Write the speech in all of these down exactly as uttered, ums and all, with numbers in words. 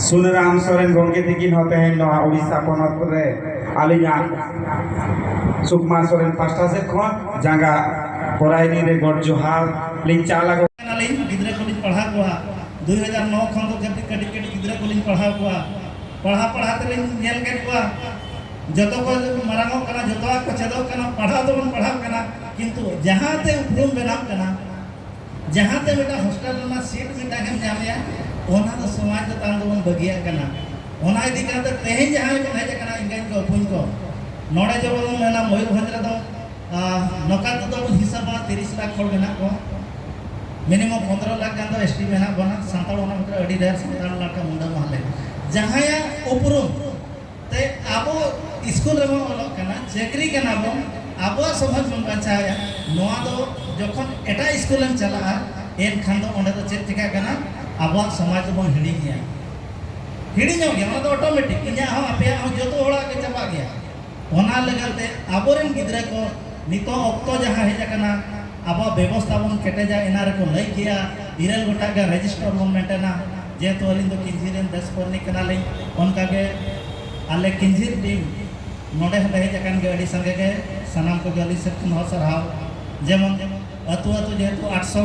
ᱥᱩᱱᱟᱹᱨᱟᱢ ᱥᱚᱨᱮᱱ ᱜᱚᱢᱠᱮ ᱛᱤᱠᱤᱱ ᱦᱚᱸ ᱛᱮᱦᱮᱧ ᱱᱚᱣᱟ ᱳᱰᱤᱥᱟ ᱯᱚᱱᱚᱛ ᱨᱮ ᱟᱹᱞᱤᱧᱟᱜ ᱥᱩᱠᱢᱟ ᱥᱚᱨᱮᱱ ᱯᱟᱥᱴᱟ ᱥᱮᱫ ᱠᱷᱚᱱ ᱡᱟᱸᱜᱟ ᱯᱚᱨᱟᱭᱱᱤ ᱨᱮ ᱜᱚᱰ ᱡᱚᱦᱟᱨ ᱞᱤᱧ ᱪᱟᱞ ᱟᱠᱚ ᱠᱟᱱᱟᱞᱤᱧ᱾ ᱜᱤᱫᱽᱨᱟᱹ ᱠᱚᱞᱤᱧ ᱯᱟᱲᱦᱟᱣ ᱠᱚᱣᱟ᱾ ᱫᱩᱭ ᱦᱟᱡᱟᱨ ᱱᱚ ᱠᱷᱚᱱ ᱫᱚ ᱠᱟᱹᱴᱤᱡ ᱠᱟᱹᱴᱤᱡ ᱠᱟᱹᱴᱤᱡ ᱜᱤᱫᱽᱨᱟᱹ ᱠᱚᱞᱤᱧ ᱯᱟᱲᱦᱟᱣ ᱠᱚᱣᱟ᱾ ᱯᱟᱲᱦᱟᱣ ᱯᱟᱲᱦᱟᱣ ᱛᱮᱞᱤᱧ ᱧᱮᱞ ᱠᱮᱫ ᱠᱚᱣᱟ, ᱡᱚᱛᱚ ᱠᱚ ᱢᱟᱨᱟᱝᱚᱜ ᱠᱟᱱᱟ, ᱡᱚᱛᱚᱣᱟᱜ ᱠᱚ ᱪᱮᱫᱚᱜ ᱠᱟᱱᱟ, ᱯᱟᱲᱦᱟᱣ ᱫᱚᱵᱚᱱ ᱯᱟᱲᱦᱟᱣ ᱠᱟᱱᱟ, ᱠᱤᱱᱛᱩ ᱡᱟᱦᱟᱸ ᱛᱮ ᱩᱯᱨᱩᱢ ᱵᱮᱱᱟᱣ ᱠᱟᱱᱟ, ᱡᱟᱦᱟᱸ ᱛᱮ ᱢᱤᱫᱴᱟᱝ ᱦᱳᱥᱴᱮᱞ ᱨᱮᱱᱟᱜ ᱥᱤᱴ ᱢᱤᱫᱴᱟᱝ ᱮᱢ ᱧᱟᱢᱮᱭᱟ, ᱚᱱᱟ ᱫᱚ ᱥᱚᱢᱟᱡᱽ ᱫᱚ ᱛᱟᱭᱚᱢ ᱫᱚᱵᱚᱱ ᱵᱟᱹᱜᱤᱭᱟᱜ ᱠᱟᱱᱟ᱾ ᱚᱱᱟ ᱤᱫᱤ ᱠᱟᱛᱮ ᱛᱮᱦᱮᱧ ᱡᱟᱦᱟᱸᱭ ᱵᱚᱱ ᱦᱮᱡ ᱟᱠᱟᱱᱟ, ᱤᱧ ᱠᱚ ᱵᱚᱭᱦᱟ ᱠᱚ, ᱱᱚᱰᱮ ᱡᱮᱢᱚᱱ ᱢᱮᱱᱟ ᱢᱚᱭᱩᱨᱵᱷᱚᱸᱡᱽ ᱨᱮᱫᱚ ᱟᱨ ᱱᱚᱝᱠᱟ ᱛᱮᱫᱚ ᱵᱚᱱ ᱦᱤᱥᱟᱹᱵᱟ, ᱛᱤᱨᱤᱥ ᱞᱟᱠᱷ ᱦᱚᱲ ᱢᱮᱱᱟᱜ ᱠᱚᱣᱟ᱾ ᱢᱤᱱᱤᱢᱟᱢ ᱯᱚᱱᱫᱽᱨᱚ ᱞᱟᱠᱷ ᱜᱟᱱ ᱫᱚ ᱮᱥ ᱴᱤ ᱢᱮᱱᱟᱜ ᱵᱚᱱᱟ᱾ ᱥᱟᱱᱛᱟᱲ ᱚᱱᱟ ᱢᱩᱫᱽᱨᱮ ᱟᱹᱰᱤ ᱰᱷᱮᱨ ᱥᱟᱱᱛᱟᱲ ᱞᱮᱠᱟ ᱢᱩᱱᱰᱟᱹ ᱢᱟᱦᱞᱮ᱾ ᱡᱟᱦᱟᱸᱭᱟᱜ ᱩᱯᱨᱩᱢ ᱛᱮ ᱟᱵᱚ ᱥᱠᱩᱞ ᱨᱮᱵᱚᱱ ᱚᱞᱚᱜ ᱠᱟᱱᱟ, ᱪᱟᱹᱠᱨᱤ ᱠᱟᱱᱟ ᱵᱚᱱ, ᱟᱵᱚᱣᱟᱜ ᱥᱚᱢᱟᱡᱽ ᱵᱚᱱ ᱵᱟᱧᱪᱟᱣᱮᱫᱼᱟ᱾ ᱱᱚᱣᱟ ᱫᱚ ᱡᱚᱠᱷᱚᱱ ᱮᱴᱟᱜ ᱥᱠᱩᱞᱮᱢ ᱪᱟᱞᱟᱜᱼᱟ, ᱮᱱᱠᱷᱟᱱ ᱫᱚ ᱚᱸᱰᱮ ᱫᱚ ᱪᱮᱫ ᱪᱤᱠᱟᱹᱜ ᱠᱟᱱᱟ? ᱟᱵᱚᱣᱟᱜ ᱥᱚᱢᱟᱡᱽ ᱫᱚᱵᱚᱱ ᱦᱤᱲᱤᱧᱮᱜᱼᱟ᱾ ᱦᱤᱲᱤᱧᱚᱜ ᱜᱮᱭᱟ, ᱚᱱᱟ ᱫᱚ ᱚᱴᱳᱢᱮᱴᱤᱠ᱾ ᱤᱧᱟᱹᱜ ᱦᱚᱸ, ᱟᱯᱮᱭᱟᱜ ᱦᱚᱸ, ᱡᱚᱛᱚ ᱦᱚᱲᱟᱜ ᱜᱮ ᱪᱟᱵᱟᱜ ᱜᱮᱭᱟ᱾ ᱚᱱᱟ ᱞᱟᱹᱜᱤᱫ ᱛᱮ ᱟᱵᱚᱨᱮᱱ ᱜᱤᱫᱽᱨᱟᱹ ᱠᱚ ᱱᱤᱛᱚᱜ ᱚᱠᱛᱚ ᱡᱟᱦᱟᱸ ᱦᱮᱡ ᱟᱠᱟᱱᱟ, ᱟᱵᱚᱣᱟᱜ ᱵᱮᱵᱚᱥᱛᱷᱟ ᱵᱚᱱ ᱠᱮᱴᱮᱡᱟ᱾ ᱮᱱᱟ ᱨᱮᱠᱚ ᱞᱟᱹᱭ ᱠᱮᱭᱟ, ᱤᱨᱟᱹᱞ ᱜᱚᱴᱟᱝ ᱜᱟᱱ ᱨᱮᱡᱤᱥᱴᱟᱨ ᱵᱚᱱ ᱢᱮᱱᱴᱮᱱᱟ᱾ ᱡᱮᱦᱮᱛᱩ ᱟᱹᱞᱤᱧ ᱫᱚ ᱠᱤᱧᱡᱷᱤᱨ ᱨᱮᱱ ᱫᱮᱥ ᱯᱚᱨᱱᱤᱠ ᱠᱟᱱᱟᱞᱤᱧ, ᱚᱱᱠᱟᱜᱮ ᱟᱞᱮ ᱠᱤᱧᱡᱷᱤᱨ ᱴᱤᱢ ᱱᱚᱰᱮ ᱦᱚᱸᱞᱮ ᱦᱮᱡ ᱟᱠᱟᱱ ᱜᱮᱭᱟ ᱟᱹᱰᱤ ᱥᱟᱸᱜᱮ ᱜᱮ᱾ ᱥᱟᱱᱟᱢ ᱠᱚᱜᱮ ᱟᱹᱞᱤᱧ ᱥᱮᱫ ᱠᱷᱚᱱ ᱦᱚᱸ ᱥᱟᱨᱦᱟᱣ᱾ ᱡᱮᱢᱚᱱ ᱟᱹᱛᱩ ᱟᱹᱛᱩ, ᱡᱮᱦᱮᱛᱩ ᱟᱴᱥᱚ,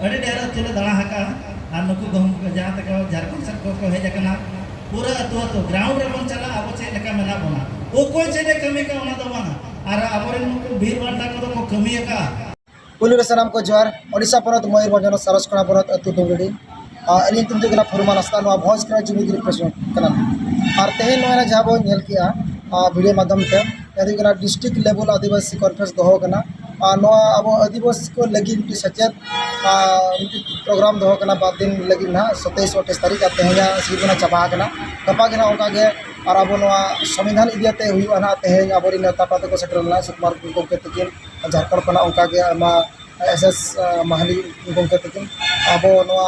ᱟᱹᱰᱤ ᱰᱷᱮᱨ ᱟᱹᱛᱩ ᱞᱮ ᱫᱟᱬᱟ ᱟᱠᱟᱫᱼᱟ᱾ ᱟᱨ ᱱᱩᱠᱩ ᱜᱚᱢᱠᱮ ᱡᱟᱦᱟᱸ ᱛᱮᱠᱚ ᱡᱷᱟᱲᱠᱷᱚᱸᱰ ᱥᱮᱫ ᱠᱚ, ᱠᱚ ᱦᱮᱡ ᱟᱠᱟᱱᱟ, ᱯᱩᱨᱟᱹ ᱟᱹᱛᱩ ᱟᱹᱛᱩ ᱜᱨᱟᱣᱩᱱᱰ ᱨᱮᱵᱚᱱ ᱪᱟᱞᱟᱜᱼᱟ, ᱟᱵᱚ ᱪᱮᱫ ᱞᱮᱠᱟ ᱢᱮᱱᱟᱜ ᱵᱚᱱᱟ, ᱚᱠᱚᱭ ᱪᱮᱫ ᱮ ᱠᱟᱹᱢᱤ ᱠᱟᱜᱼᱟ, ᱚᱱᱟ ᱫᱚ ᱵᱟᱝᱟ᱾ ᱟᱨ ᱟᱵᱚᱨᱮᱱ ᱱᱩᱠᱩ ᱵᱤᱨ ᱵᱟᱱᱴᱟ ᱠᱚᱫᱚ ᱠᱚ ᱠᱟᱹᱢᱤ ᱟᱠᱟᱫᱼᱟ᱾ ᱯᱩᱭᱞᱩ ᱨᱮ ᱥᱟᱱᱟᱢ ᱠᱚ ᱡᱚᱦᱟᱨ᱾ ᱳᱰᱤᱥᱟ ᱯᱚᱱᱚᱛ ᱢᱚᱭᱩᱨᱵᱷᱚᱸᱡᱽ ᱦᱚᱱᱚᱛ ᱥᱟᱨᱚᱥᱠᱚᱬᱟ ᱵᱞᱚᱠ ᱟᱹᱛᱩ ᱰᱩᱝᱜᱽᱨᱤ᱾ ᱟᱨ ᱟᱹᱞᱤᱧ ᱧᱩᱛᱩᱢ ᱫᱚ ᱦᱩᱭᱩᱜ ᱠᱟᱱᱟ ᱯᱷᱩᱨᱢᱟᱱ ᱦᱟᱸᱥᱫᱟ, ᱱᱚᱣᱟ ᱵᱷᱚᱸᱡᱽ ᱠᱟᱱᱟ ᱡᱩᱢᱤᱫ ᱨᱤᱯᱨᱮᱡᱮᱱᱴ ᱠᱟᱱᱟ᱾ ᱟᱨ ᱛᱮᱦᱮᱧ ᱱᱚᱣᱟ ᱡᱟᱦᱟᱸ ᱵᱚᱱ ᱧᱮᱞ ᱠᱮᱜᱼᱟ, ᱟᱨ ᱵᱷᱤᱰᱤᱭᱳ ᱢᱟᱫᱽᱫᱷᱚᱢ ᱛᱮ, ᱡᱟᱦᱟᱸ ᱫᱚ ᱦᱩᱭᱩᱜ ᱠᱟᱱᱟ ᱰᱤᱥᱴᱨᱤᱠᱴ ᱞᱮᱵᱮᱞ ᱟᱹᱫᱤᱵᱟᱹᱥᱤ ᱠᱚᱱᱯᱷᱟᱨᱮᱱᱥ ᱫᱚᱦᱚ ᱠᱟᱱᱟ᱾ ᱟᱨ ᱱᱚᱣᱟ ᱟᱵᱚ ᱟᱹᱫᱤᱵᱟᱹᱥᱤ ᱠᱚ ᱞᱟᱹᱜᱤᱫ ᱢᱤᱫᱴᱤᱡ ᱥᱮᱪᱮᱫ, ᱟᱨ ᱢᱤᱫᱴᱤᱡ ᱯᱨᱳᱜᱨᱟᱢ ᱫᱚᱦᱚ ᱠᱟᱱᱟ ᱵᱟᱨ ᱫᱤᱱ ᱞᱟᱹᱜᱤᱫ ᱱᱟᱦᱟᱜ, ᱥᱟᱛᱟᱭᱤᱥ ᱟᱴᱷᱟᱭᱤᱥ ᱛᱟᱹᱨᱤᱠᱷ, ᱟᱨ ᱛᱮᱦᱮᱧᱟᱜ ᱥᱤᱨᱯᱷᱟᱹ ᱪᱟᱵᱟ ᱟᱠᱟᱱᱟ᱾ ᱜᱟᱯᱟ ᱜᱮ ᱱᱟᱦᱟᱜ ᱚᱱᱠᱟ ᱜᱮ ᱟᱨ ᱟᱵᱚ ᱱᱚᱣᱟ ᱥᱚᱝᱵᱤᱫᱷᱟᱱ ᱤᱫᱤ ᱠᱟᱛᱮ ᱦᱩᱭᱩᱜᱼᱟ ᱱᱟᱦᱟᱜ᱾ ᱛᱮᱦᱮᱧ ᱟᱵᱚᱨᱮᱱ ᱱᱮᱛᱟ ᱯᱟᱛᱟ ᱠᱚ ᱥᱮᱴᱮᱨ ᱞᱮᱱᱟ, ᱥᱩᱠᱩᱢᱟᱨ ᱜᱚᱢᱠᱮ ᱛᱟᱹᱠᱤᱱ ᱡᱷᱟᱲᱠᱷᱚᱸᱰ ᱠᱷᱚᱱᱟᱜ, ᱚᱱᱠᱟ ᱜᱮ ᱟᱭᱢᱟ ᱮᱥ ᱮᱥ ᱢᱟᱦᱟᱞᱤ ᱜᱚᱢᱠᱮ ᱛᱟᱹᱠᱤᱱ ᱟᱵᱚ ᱱᱚᱣᱟ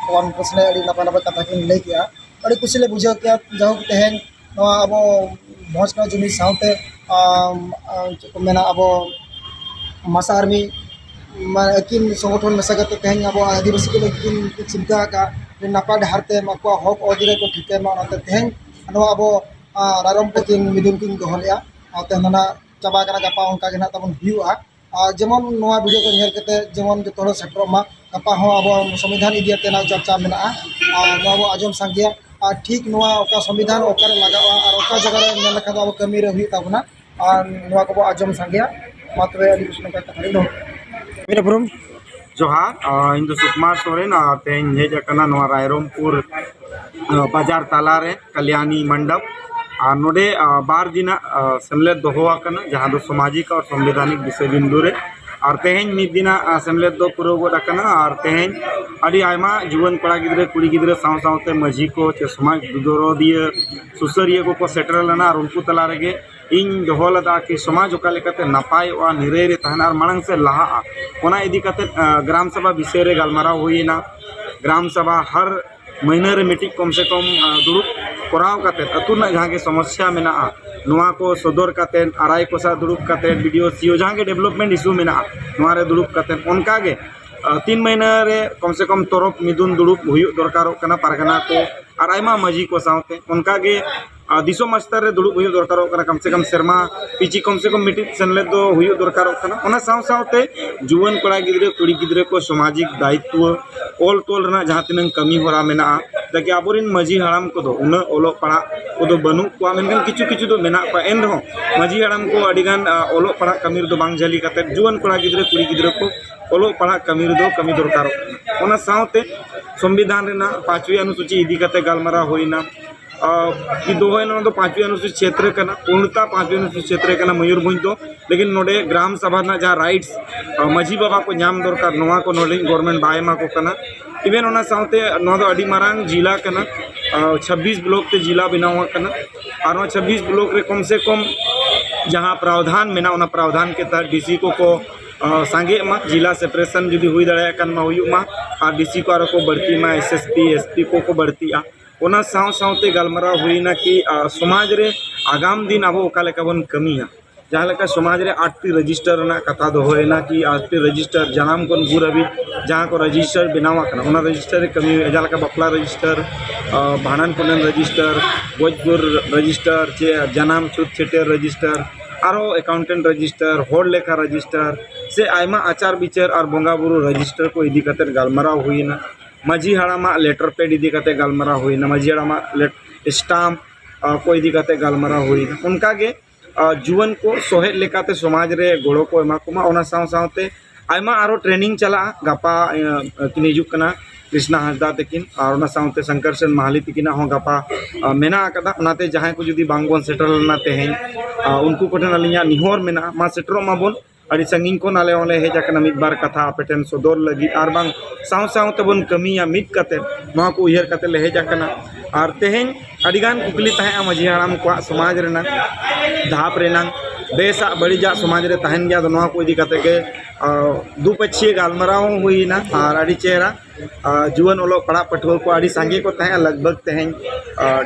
ᱠᱚᱱᱯᱷᱟᱨᱮᱱᱥ ᱨᱮ ᱟᱹᱰᱤ ᱱᱟᱯᱟᱭ ᱱᱟᱯᱟᱭ ᱠᱟᱛᱷᱟ ᱠᱤᱱ ᱞᱟᱹᱭ ᱠᱮᱜᱼᱟ᱾ ᱟᱹᱰᱤ ᱠᱩᱥᱤ ᱞᱮ ᱵᱩᱡᱷᱟᱹᱣ ᱠᱮᱜᱼᱟ᱾ ᱡᱟᱭᱦᱳᱠ, ᱛᱮᱦᱮᱧ ᱱᱚᱣᱟ ᱟᱵᱚ ᱵᱷᱚᱸᱡᱽ ᱠᱟᱱᱟ ᱡᱩᱢᱤ ᱥᱟᱶᱛᱮ, ᱟᱢ, ᱟᱢ, ᱪᱮᱫ ᱠᱚ ᱢᱮᱱᱟ, ᱟᱵᱚ ᱢᱟᱥᱟ ᱟᱨᱢᱤ, ᱢᱟ-, ᱟᱹᱠᱤᱱ ᱥᱚᱝᱜᱚᱴᱷᱚᱱ ᱢᱮᱥᱟ ᱠᱟᱛᱮ ᱛᱮᱦᱮᱧ ᱟᱵᱚ ᱟᱹᱫᱤᱵᱟᱹᱥᱤ ᱠᱚ ᱞᱟᱹᱜᱤᱫ ᱠᱤᱱ ᱪᱤᱱᱛᱟᱹ ᱟᱠᱟᱫᱼᱟ᱾ ᱟᱹᱰᱤ ᱱᱟᱯᱟᱭ ᱰᱟᱦᱟᱨ ᱛᱮ ᱟᱠᱚᱣᱟᱜ ᱦᱚᱠ ᱚᱫᱷᱤᱠᱟᱨ ᱠᱚ ᱴᱷᱤᱠᱟᱹᱭ ᱢᱟ᱾ ᱚᱱᱟᱛᱮ ᱛᱮᱦᱮᱧ ᱱᱚᱣᱟ ᱟᱵᱚ, ᱟᱸ, ᱨᱟᱭᱨᱚᱝᱯᱩᱨ ᱛᱤᱱ ᱢᱤᱫᱩᱱ ᱠᱤᱱ ᱫᱚᱦᱚ ᱞᱮᱫᱼᱟ᱾ ᱟᱨ ᱛᱮᱦᱮᱧ ᱫᱚ ᱱᱟᱜ ᱪᱟᱵᱟ ᱠᱟᱱᱟ, ᱜᱟᱯᱟ ᱚᱱᱠᱟ ᱜᱮ ᱱᱟᱜ ᱛᱟᱵᱚᱱ ᱦᱩᱭᱩᱜᱼᱟ᱾ ᱟᱨ ᱡᱮᱢᱚᱱ ᱱᱚᱣᱟ video ᱠᱚ ᱧᱮᱞ ᱠᱟᱛᱮ ᱡᱮᱢᱚᱱ ᱡᱚᱛᱚ ᱦᱚᱲ ᱥᱮᱴᱮᱨᱚᱜ ᱢᱟ᱾ ᱜᱟᱯᱟ ᱦᱚᱸ ᱟᱵᱚ ᱥᱚᱝᱵᱤᱫᱷᱟᱱ ᱤᱫᱤ ᱠᱟᱛᱮ ᱱᱟᱜ ᱪᱚᱨᱪᱟ ᱢᱮᱱᱟᱜᱼᱟ, ᱟᱨ ᱱᱚᱣᱟ ᱵᱚ ᱟᱸᱡᱚᱢ ᱥᱟᱸᱜᱮᱭᱟ᱾ ᱟᱨ ᱴᱷᱤᱠ ᱱᱚᱣᱟ ᱚᱠᱟ ᱥᱚᱝᱵᱤᱫᱷᱟᱱ ᱚᱠᱟᱨᱮ ᱞᱟᱜᱟᱜᱼᱟ ᱟᱨ ᱚᱠᱟ ᱡᱟᱭᱜᱟ ᱨᱮ ᱧᱮᱞ ᱞᱮᱠᱷᱟᱱ ᱫᱚ ᱟᱵᱚ ᱠᱟᱹᱢᱤ ᱨᱮ ᱦᱩᱭᱩᱜ ᱛᱟᱵᱚᱱᱟ, ᱟᱨ ᱱᱚᱣᱟ ᱠᱚᱵᱚ ᱟᱸᱡᱚᱢ ᱥᱟᱸᱜᱮᱭᱟ᱾ ᱢᱟ ᱛᱚᱵᱮ ᱟᱹᱰᱤ ᱵᱮᱥ ᱱᱚᱝᱠᱟ ᱠᱟᱛᱷᱟ ᱞᱤᱧ ᱫᱚᱦᱚ ᱠᱮᱫᱟ᱾ ᱢᱤᱫ ᱩᱯᱨᱩᱢ᱾ ᱡᱚᱦᱟᱨ, ᱟᱸ, ᱤᱧ ᱫᱚ ᱥᱩᱠᱩᱢᱟᱨ ᱥᱚᱨᱮᱱ, ᱟᱨ ᱛᱮᱦᱮᱧ ᱦᱮᱡ ᱟᱠᱟᱱᱟ ᱱᱚᱣᱟ ᱨᱟᱭᱨᱚᱝᱯᱩᱨ, ᱟᱸ, ᱵᱟᱡᱟᱨ ᱛᱟᱞᱟᱨᱮ ᱠᱟᱞᱭᱟᱱᱤ ᱢᱚᱱᱰᱚᱯ᱾ ᱟᱨ ᱱᱚᱰᱮ, ᱟᱸ, ᱵᱟᱨ ᱫᱤᱱᱟᱜ, ᱟᱸ, ᱥᱮᱢᱞᱮᱫ ᱫᱚᱦᱚ ᱟᱠᱟᱱᱟ, ᱡᱟᱦᱟᱸ ᱫᱚ ᱥᱟᱢᱟᱡᱤᱠ ᱟᱨ ᱥᱚᱝᱵᱤᱫᱷᱟᱱᱤᱠ ᱵᱤᱥᱚᱭ ᱵᱤᱱᱫᱩ ᱨᱮ᱾ ᱟᱨ ᱛᱮᱦᱮᱧ ᱢᱤᱫ ᱫᱤᱱᱟᱜ, ᱟᱸ, ᱥᱮᱢᱞᱮᱫ ᱫᱚ ᱯᱩᱨᱟᱹᱣ ᱜᱚᱫ ᱟᱠᱟᱱᱟ᱾ ᱟᱨ ᱛᱮᱦᱮᱧ ᱟᱹᱰᱤ ᱟᱭᱢᱟ ᱡᱩᱣᱟᱹᱱ ᱠᱚᱲᱟ ᱜᱤᱫᱽᱨᱟᱹ, ᱠᱩᱲᱤ ᱜᱤᱫᱽᱨᱟᱹ ᱥᱟᱶ ᱥᱟᱶᱛᱮ ᱢᱟᱹᱡᱷᱤ ᱠᱚ ᱪᱮ ᱥᱚᱢᱟᱡᱽ ᱫᱚᱨᱚᱫᱤᱭᱟᱹ, ᱥᱩᱥᱟᱹᱨᱤᱭᱟᱹ ᱠᱚᱠᱚ ᱥᱮᱴᱮᱨ ᱞᱮᱱᱟ᱾ ᱟᱨ ᱩᱱᱠᱩ ᱛᱟᱞᱟ ᱨᱮᱜᱮ ᱤᱧ ᱫᱚᱦᱚ ᱞᱮᱫᱟ ᱠᱤ ᱥᱚᱢᱟᱡᱽ ᱚᱠᱟ ᱞᱮᱠᱟᱛᱮ ᱱᱟᱯᱟᱭᱚᱜᱼᱟ, ᱱᱤᱨᱟᱹᱭ ᱨᱮ ᱛᱟᱦᱮᱱᱟ ᱟᱨ ᱢᱟᱲᱟᱝ ᱥᱮᱫ ᱞᱟᱦᱟᱜᱼᱟ, ᱚᱱᱟ ᱤᱫᱤ ᱠᱟᱛᱮ, ᱟᱸ, ᱜᱨᱟᱢ ᱥᱟᱵᱷᱟ ᱵᱤᱥᱚᱭ ᱨᱮ ᱜᱟᱞᱢᱟᱨᱟᱣ ᱦᱩᱭᱮᱱᱟ᱾ ᱜᱨᱟᱢ ᱥᱟᱵᱷᱟ ᱦᱟᱨ ᱢᱟᱹᱦᱱᱟᱹ ᱨᱮ ᱢᱤᱫᱴᱤᱡ ᱠᱚᱢ ᱥᱮ ᱠᱚᱢ, ᱟᱸ, ᱫᱩᱲᱩᱵ ᱠᱚᱨᱟᱣ ᱠᱟᱛᱮ ᱟᱹᱛᱩ ᱨᱮᱱᱟᱜ ᱡᱟᱦᱟᱸ ᱜᱮ ᱥᱚᱢᱚᱥᱥᱟ ᱢᱮᱱᱟᱜᱼᱟ, ᱱᱚᱣᱟ ᱠᱚ ᱥᱚᱫᱚᱨ ᱠᱟᱛᱮ, ᱟᱨ ᱟᱭ ᱠᱚ ᱥᱟᱶ ᱫᱩᱲᱩᱵ ᱠᱟᱛᱮ, ᱵᱤ ᱰᱤ ᱳ, ᱥᱤ ᱤ ᱳ ᱡᱟᱦᱟᱸ ᱜᱮ development issue ᱢᱮᱱᱟᱜᱼᱟ, ᱱᱚᱣᱟ ᱨᱮ ᱫᱩᱲᱩᱵ ᱠᱟᱛᱮ ᱚᱱᱠᱟ ᱜᱮ, ᱟᱸ, ᱛᱤᱱ ᱢᱟᱹᱦᱱᱟᱹ ᱨᱮ ᱠᱚᱢ ᱥᱮ ᱠᱚᱢ ᱛᱚᱨᱚᱯ ᱢᱤᱫᱩᱱ ᱫᱩᱲᱩᱵ ᱦᱩᱭᱩᱜ ᱫᱚᱨᱠᱟᱨᱚᱜ ᱠᱟᱱᱟ ᱯᱟᱨᱜᱟᱱᱟ ᱠᱚ ᱟᱨ ᱟᱭᱢᱟ ᱢᱟᱹᱡᱷᱤ ᱠᱚ ᱥᱟᱶᱛᱮ᱾ ᱚᱱᱠᱟ ᱜᱮ, ᱟᱸ, ᱫᱤᱥᱚᱢ ᱥᱛᱚᱨ ᱨᱮ ᱫᱩᱲᱩᱵ ᱦᱩᱭᱩᱜ ᱫᱚᱨᱠᱟᱨᱚᱜ ᱠᱟᱱᱟ, ᱠᱚᱢ ᱥᱮ ᱠᱚᱢ ᱥᱮᱨᱢᱟ ᱯᱤᱪᱷᱤ ᱠᱚᱢ ᱥᱮ ᱠᱚᱢ ᱢᱤᱫᱴᱤᱡ ᱥᱮᱢᱞᱮᱫ ᱫᱚ ᱦᱩᱭᱩᱜ ᱫᱚᱨᱠᱟᱨᱚᱜ ᱠᱟᱱᱟ᱾ ᱚᱱᱟ ᱥᱟᱶ ᱥᱟᱶᱛᱮ ᱡᱩᱣᱟᱹᱱ ᱠᱚᱲᱟ ᱜᱤᱫᱽᱨᱟᱹ, ᱠᱩᱲᱤ ᱜᱤᱫᱽᱨᱟᱹ ᱠᱚ ᱥᱟᱢᱟᱡᱤᱠ ᱫᱟᱭᱤᱛᱛᱚ, ᱚᱞ ᱛᱚᱞ ᱨᱮᱱᱟᱜ ᱡᱟᱦᱟᱸ ᱛᱤᱱᱟᱹᱝ ᱠᱟᱹᱢᱤ ᱦᱚᱨᱟ ᱢᱮᱱᱟᱜᱼᱟ, ᱡᱟᱠᱤ ᱟᱵᱚᱨᱮᱱ ᱢᱟᱹᱡᱷᱤ ᱦᱟᱲᱟᱢ ᱠᱚᱫᱚ ᱩᱱᱟᱹᱜ ᱚᱞᱚᱜ ᱯᱟᱲᱦᱟᱜ ᱠᱚᱫᱚ ᱵᱟᱹᱱᱩᱜ ᱠᱚᱣᱟ, ᱢᱮᱱᱠᱷᱟᱱ ᱠᱤᱪᱷᱩ ᱠᱤᱪᱷᱩ ᱫᱚ ᱢᱮᱱᱟᱜ ᱠᱚᱣᱟ᱾ ᱮᱱ ᱨᱮᱦᱚᱸ ᱢᱟᱹᱡᱷᱤ ᱦᱟᱲᱟᱢ ᱠᱚ ᱟᱹᱰᱤ ᱜᱟᱱ, ᱟᱸ, ᱚᱞᱚᱜ ᱯᱟᱲᱦᱟᱜ ᱠᱟᱹᱢᱤ ᱨᱮᱫᱚ ᱵᱟᱝ ᱡᱷᱟᱹᱞᱤ ᱠᱟᱛᱮ ᱡᱩᱣᱟᱹᱱ ᱠᱚᱲᱟ ᱜᱤᱫᱽᱨᱟᱹ, ᱠᱩᱲᱤ ᱜᱤᱫᱽᱨᱟᱹ ᱠᱚ ᱚᱞᱚᱜ ᱯᱟᱲᱦᱟᱜ ᱠᱟᱹᱢᱤ ᱨᱮᱫᱚ ᱠᱟᱹᱢᱤ ᱫᱚᱨᱠᱟᱨᱚᱜ ᱠᱟᱱᱟ᱾ ᱚᱱᱟ ᱥᱟᱶᱛᱮ ᱥᱚᱝᱵᱤᱫᱷᱟᱱ ᱨᱮᱱᱟᱜ ᱯᱟᱸᱪᱣᱤ ᱚᱱᱩᱥᱩᱪᱤ ᱤᱫᱤ ᱠᱟᱛᱮ ᱜᱟᱞᱢᱟᱨᱟᱣ ᱦᱩᱭᱱᱟ᱾ ᱟᱸ, ᱠᱤ ᱫᱚᱦᱚᱭ ᱱᱚᱣᱟ ᱫᱚ ᱯᱟᱸᱪᱣᱤ ᱚᱱᱩᱥᱩᱪᱤ ᱠᱷᱮᱛᱨᱮ ᱠᱟᱱᱟ, ᱯᱩᱨᱱᱚᱛᱟ ᱯᱟᱸᱪᱣᱤ ᱚᱱᱩᱥᱩᱪᱤ ᱠᱷᱮᱛᱨᱮ ᱠᱟᱱᱟ ᱢᱚᱭᱩᱨᱵᱷᱚᱸᱡᱽ ᱫᱚ, ᱞᱮᱠᱤᱱ ᱱᱚᱰᱮ ᱜᱨᱟᱢ ᱥᱟᱵᱷᱟ ᱨᱮᱱᱟᱜ ᱡᱟᱦᱟᱸ rights, ᱟᱸ, ᱢᱟᱹᱡᱷᱤ ᱵᱟᱵᱟ ᱠᱚ ᱧᱟᱢ ᱫᱚᱨᱠᱟᱨ, ᱱᱚᱣᱟ ᱠᱚ ᱱᱚᱰᱮ government ᱵᱟᱭ ᱮᱢᱟ ᱠᱚ ᱠᱟᱱᱟ᱾ Even ᱚᱱᱟ ᱥᱟᱶᱛᱮ ᱱᱚᱣᱟ ᱫᱚ ᱟᱹᱰᱤ ᱢᱟᱨᱟᱝ ᱡᱤᱞᱟ ᱠᱟᱱᱟ, ᱟᱸ, ᱪᱷᱟᱵᱵᱤᱥ block ᱛᱮ ᱡᱤᱞᱟ ᱵᱮᱱᱟᱣ ᱟᱠᱟᱱᱟ᱾ ᱟᱨ ᱱᱚᱣᱟ ᱪᱷᱟᱵᱵᱤᱥ block ᱨᱮ ᱠᱚᱢ ᱥᱮ ᱠᱚᱢ ᱡᱟᱦᱟᱸ ᱯᱨᱟᱣᱫᱷᱟᱱ ᱢᱮᱱᱟᱜᱼᱟ, ᱚᱱᱟ ᱯᱨᱟᱣᱫᱷᱟᱱ ᱠᱮ ᱛᱟᱦᱮᱸᱫ ᱰᱤ ᱥᱤ ᱠᱚᱠᱚ, ᱟᱸ, ᱥᱟᱸᱜᱮᱜ ᱢᱟ, ᱡᱤᱞᱟ separation ᱡᱩᱫᱤ ᱦᱩᱭ ᱫᱟᱲᱮᱭᱟᱜ ᱠᱷᱟᱱ ᱢᱟ ᱦᱩᱭᱩᱜ ᱢᱟ, ᱟᱨ ᱰᱤ ᱥᱤ ᱠᱚ ᱟᱨᱚ ᱠᱚ ᱵᱟᱹᱲᱛᱤᱜ ᱢᱟ, S S P, S P ᱠᱚᱠᱚ ᱵᱟᱹᱲᱛᱤᱜᱼᱟ᱾ ᱚᱱᱟ ᱥᱟᱶ ᱥᱟᱶᱛᱮ ᱜᱟᱞᱢᱟᱨᱟᱣ ᱦᱩᱭᱱᱟ ᱠᱤ, ᱟᱸ, ᱥᱚᱢᱟᱡᱽ ᱨᱮ ᱟᱜᱟᱢ ᱫᱤᱱ ᱟᱵᱚ ᱚᱠᱟ ᱞᱮᱠᱟ ᱵᱚᱱ ᱠᱟᱹᱢᱤᱭᱟ, ᱡᱟᱦᱟᱸ ᱞᱮᱠᱟ ᱥᱚᱢᱟᱡᱽ ᱨᱮ ᱟᱴᱴᱤ register ᱨᱮᱱᱟᱜ ᱠᱟᱛᱷᱟ ᱫᱚᱦᱚᱭᱮᱱᱟ ᱠᱤ ᱟᱴᱴᱤ register ᱡᱟᱱᱟᱢ ᱠᱷᱚᱱ ᱜᱩᱨ ᱦᱟᱹᱵᱤᱡ ᱡᱟᱦᱟᱸ ᱠᱚ ᱨᱮᱡᱤᱥᱴᱟᱨ ᱵᱮᱱᱟᱣ ᱟᱠᱟᱱᱟ, ᱚᱱᱟ ᱨᱮᱡᱤᱥᱴᱟᱨ ᱨᱮ ᱠᱟᱹᱢᱤ ᱦᱩᱭᱩᱜᱼᱟ, ᱡᱟᱦᱟᱸ ᱞᱮᱠᱟ ᱵᱟᱯᱞᱟ ᱨᱮᱡᱤᱥᱴᱟᱨ, ᱵᱷᱟᱸᱰᱟᱱ ᱠᱚᱨᱮᱱ ᱨᱮᱡᱤᱥᱴᱟᱨ, ᱜᱚᱡ ᱜᱩᱨ ᱨᱮᱡᱤᱥᱴᱟᱨ, ᱪᱮ ᱡᱟᱱᱟᱢ ᱪᱷᱩᱛ ᱪᱷᱟᱹᱴᱭᱟᱹᱨ ᱨᱮᱡᱤᱥᱴᱟᱨ, ᱟᱨᱦᱚᱸ ᱮᱠᱟᱣᱩᱱᱴᱮᱱᱴ ᱨᱮᱡᱤᱥᱴᱟᱨ, ᱦᱚᱲ ᱞᱮᱠᱷᱟ ᱨᱮᱡᱤᱥᱴᱟᱨ, ᱥᱮ ᱟᱭᱢᱟ ᱟᱪᱟᱨ ᱵᱤᱪᱟᱹᱨ ᱟᱨ ᱵᱚᱸᱜᱟ ᱵᱩᱨᱩ ᱨᱮᱡᱤᱥᱴᱟᱨ ᱠᱚ ᱤᱫᱤ ᱠᱟᱛᱮ ᱜᱟᱞᱢᱟᱨᱟᱣ ᱦᱩᱭᱮᱱᱟ᱾ ᱢᱟᱹᱡᱷᱤ ᱦᱟᱲᱟᱢᱟᱜ ᱞᱮᱴᱟᱨ ᱯᱮᱰ ᱤᱫᱤ ᱠᱟᱛᱮ ᱜᱟᱞᱢᱟᱨᱟᱣ ᱦᱩᱭᱮᱱᱟ, ᱢᱟᱹᱡᱷᱤ ᱦᱟᱲᱟᱢᱟᱜ ᱥᱴᱟᱢᱯ ᱠᱚ ᱤᱫᱤ ᱠᱟᱛᱮ ᱜᱟᱞᱢᱟᱨᱟᱣ ᱦᱩᱭᱮᱱᱟ᱾ ᱚᱱᱠᱟᱜᱮ ᱡᱩᱣᱟᱹᱱ ᱠᱚ ᱥᱚᱦᱮᱫ ᱞᱮᱠᱟᱛᱮ ᱥᱚᱢᱟᱡᱽ ᱨᱮ ᱜᱚᱲᱚ ᱠᱚ ᱮᱢᱟ ᱠᱚᱢᱟ᱾ ᱚᱱᱟ ᱥᱟᱶ ᱥᱟᱶᱛᱮ ᱟᱭᱢᱟ ᱟᱨᱚ ᱴᱨᱮᱱᱤᱝ ᱪᱟᱞᱟᱜᱼᱟ᱾ ᱜᱟᱯᱟ ᱠᱤᱱ ᱦᱤᱡᱩᱜ ᱠᱟᱱᱟ ᱠᱨᱤᱥᱱᱟ ᱦᱟᱸᱥᱫᱟ ᱛᱟᱹᱠᱤᱱ, ᱟᱨ ᱚᱱᱟ ᱥᱟᱶᱛᱮ ᱥᱚᱝᱠᱚᱨ ᱥᱮᱱ ᱢᱟᱦᱟᱞᱤ ᱛᱟᱹᱠᱤᱱᱟᱜ ᱦᱚᱸ ᱜᱟᱯᱟ ᱢᱮᱱᱟᱜ ᱟᱠᱟᱫᱟ᱾ ᱚᱱᱟᱛᱮ ᱡᱟᱦᱟᱸᱭ ᱠᱚ ᱡᱩᱫᱤ ᱵᱟᱝᱵᱚᱱ ᱥᱮᱴᱮᱨ ᱞᱮᱱᱟ ᱛᱮᱦᱮᱧ, ᱩᱱᱠᱩ ᱠᱚᱴᱷᱮᱱ ᱟᱹᱞᱤᱧᱟᱜ ᱱᱮᱦᱚᱨ ᱢᱮᱱᱟᱜᱼᱟ, ᱢᱟ ᱥᱮᱴᱮᱨᱚᱜ ᱢᱟᱵᱚᱱ᱾ ᱟᱹᱰᱤ ᱥᱟᱺᱜᱤᱧ ᱠᱷᱚᱱ ᱟᱞᱮ ᱦᱚᱸᱞᱮ ᱦᱮᱡ ᱟᱠᱟᱱᱟ ᱢᱤᱫ ᱵᱟᱨ ᱠᱟᱛᱷᱟ ᱟᱯᱮ ᱴᱷᱮᱱ ᱥᱚᱫᱚᱨ ᱞᱟᱹᱜᱤᱫ, ᱟᱨ ᱵᱟᱝ ᱥᱟᱶ ᱥᱟᱶ ᱛᱮᱵᱚᱱ ᱠᱟᱹᱢᱤᱭᱟ ᱢᱤᱫ ᱠᱟᱛᱮ, ᱱᱚᱣᱟ ᱠᱚ ᱩᱭᱦᱟᱹᱨ ᱠᱟᱛᱮ ᱞᱮ ᱦᱮᱡ ᱟᱠᱟᱱᱟ᱾ ᱟᱨ ᱛᱮᱦᱮᱧ ᱟᱹᱰᱤᱜᱟᱱ ᱠᱩᱠᱞᱤ ᱛᱟᱦᱮᱸᱜᱼᱟ ᱢᱟᱹᱡᱷᱤ ᱦᱟᱲᱟᱢ ᱠᱚᱣᱟᱜ, ᱥᱚᱢᱟᱡᱽ ᱨᱮᱱᱟᱜ ᱫᱷᱟᱯ ᱨᱮᱱᱟᱜ ᱵᱮᱥᱟᱜ ᱵᱟᱹᱲᱤᱡᱟᱜ ᱥᱚᱢᱟᱡᱽ ᱨᱮ ᱛᱟᱦᱮᱱ ᱜᱮᱭᱟ᱾ ᱟᱫᱚ ᱱᱚᱣᱟ ᱠᱚ ᱤᱫᱤ ᱠᱟᱛᱮ ᱜᱮ ᱫᱩᱯᱟᱹᱪᱷᱤᱭᱟᱹ ᱜᱟᱞᱢᱟᱨᱟᱣ ᱦᱚᱸ ᱦᱩᱭᱮᱱᱟ᱾ ᱟᱨ ᱟᱹᱰᱤ ᱪᱮᱦᱨᱟ ᱡᱩᱣᱟᱹᱱ ᱚᱞᱚᱜ ᱯᱟᱲᱦᱟᱜ ᱯᱟᱹᱴᱷᱩᱣᱟᱹ ᱠᱚ ᱟᱹᱰᱤ ᱥᱟᱸᱜᱮ ᱠᱚ ᱛᱟᱦᱮᱸᱜᱼᱟ, ᱞᱟᱜᱽ ᱵᱷᱟᱜᱽ ᱛᱮᱦᱮᱧ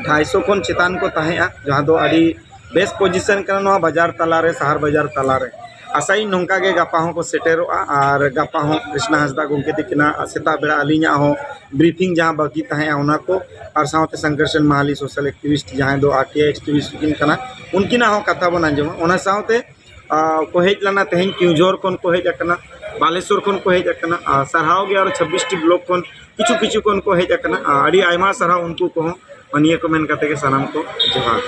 ᱰᱷᱟᱭᱥᱚ ᱠᱷᱚᱱ ᱪᱮᱛᱟᱱ ᱠᱚ ᱛᱟᱦᱮᱸᱜᱼᱟ, ᱡᱟᱦᱟᱸ ᱫᱚ ᱟᱹᱰᱤ ᱵᱮᱥ ᱯᱚᱡᱤᱥᱚᱱ ᱠᱟᱱᱟ ᱱᱚᱣᱟ ᱵᱟᱡᱟᱨ ᱛᱟᱞᱟᱨᱮ, ᱥᱟᱦᱟᱨ ᱵᱟᱡᱟᱨ ᱛᱟᱞᱟᱨᱮ᱾ ᱟᱥᱟᱭᱟᱹᱧ ᱱᱚᱝᱠᱟ ᱜᱮ ᱜᱟᱯᱟ ᱦᱚᱸᱠᱚ ᱥᱮᱴᱮᱨᱚᱜᱼᱟ, ᱟᱨ ᱜᱟᱯᱟ ᱦᱚᱸ ᱠᱨᱤᱥᱱᱟ ᱦᱟᱸᱥᱫᱟ ᱜᱚᱢᱠᱮ ᱛᱟᱹᱠᱤᱱᱟᱜ ᱥᱮᱛᱟᱜ ᱵᱮᱲᱟ ᱟᱹᱞᱤᱧᱟᱜ ᱦᱚᱸ ᱵᱨᱤᱯᱷᱤᱝ ᱡᱟᱦᱟᱸ ᱵᱟᱹᱠᱤ ᱛᱟᱦᱮᱸᱜᱼᱟ ᱚᱱᱟ ᱠᱚ, ᱟᱨ ᱥᱟᱶᱛᱮ ᱥᱚᱝᱠᱚᱨ ᱥᱮᱱ ᱢᱟᱦᱟᱞᱤ ᱥᱳᱥᱟᱞ ᱮᱠᱴᱤᱵᱷᱤᱥᱴ ᱡᱟᱦᱟᱸᱭ ᱫᱚ ᱟᱨ ᱴᱤ ᱟᱭ ᱮᱠᱴᱤᱵᱷᱤᱥᱴ ᱠᱤᱱ ᱠᱟᱱᱟ, ᱩᱱᱠᱤᱱᱟᱜ ᱦᱚᱸ ᱠᱟᱛᱷᱟ ᱵᱚᱱ ᱟᱸᱡᱚᱢᱟ᱾ ᱚᱱᱟ ᱥᱟᱶᱛᱮ ᱠᱚ ᱦᱮᱡ ᱞᱮᱱᱟ ᱛᱮᱦᱮᱧ ᱠᱮᱣᱡᱷᱚᱨ ᱠᱷᱚᱱ ᱠᱚ ᱦᱮᱡ ᱟᱠᱟᱱᱟ, ᱵᱟᱞᱮᱥᱚᱨ ᱠᱷᱚᱱ ᱠᱚ ᱦᱮᱡ ᱟᱠᱟᱱᱟ, ᱟᱨ ᱥᱟᱨᱦᱟᱣ ᱜᱮ ᱟᱨᱚ ᱪᱷᱟᱵᱵᱤᱥ ᱴᱤ ᱵᱞᱚᱠ ᱠᱷᱚᱱ ᱠᱤᱪᱷᱩ ᱠᱤᱪᱷᱩ ᱠᱷᱚᱱ ᱠᱚ ᱦᱮᱡ ᱟᱠᱟᱱᱟ᱾ ᱟᱹᱰᱤ ᱟᱭᱢᱟ ᱥᱟᱨᱦᱟᱣ ᱩᱱᱠᱩ ᱠᱚᱦᱚᱸ᱾ ᱱᱤᱭᱟᱹ ᱠᱚ ᱢᱮᱱ ᱠᱟᱛᱮ ᱜᱮ ᱥᱟᱱᱟᱢ ᱠᱚ ᱡᱚᱦᱟᱨ᱾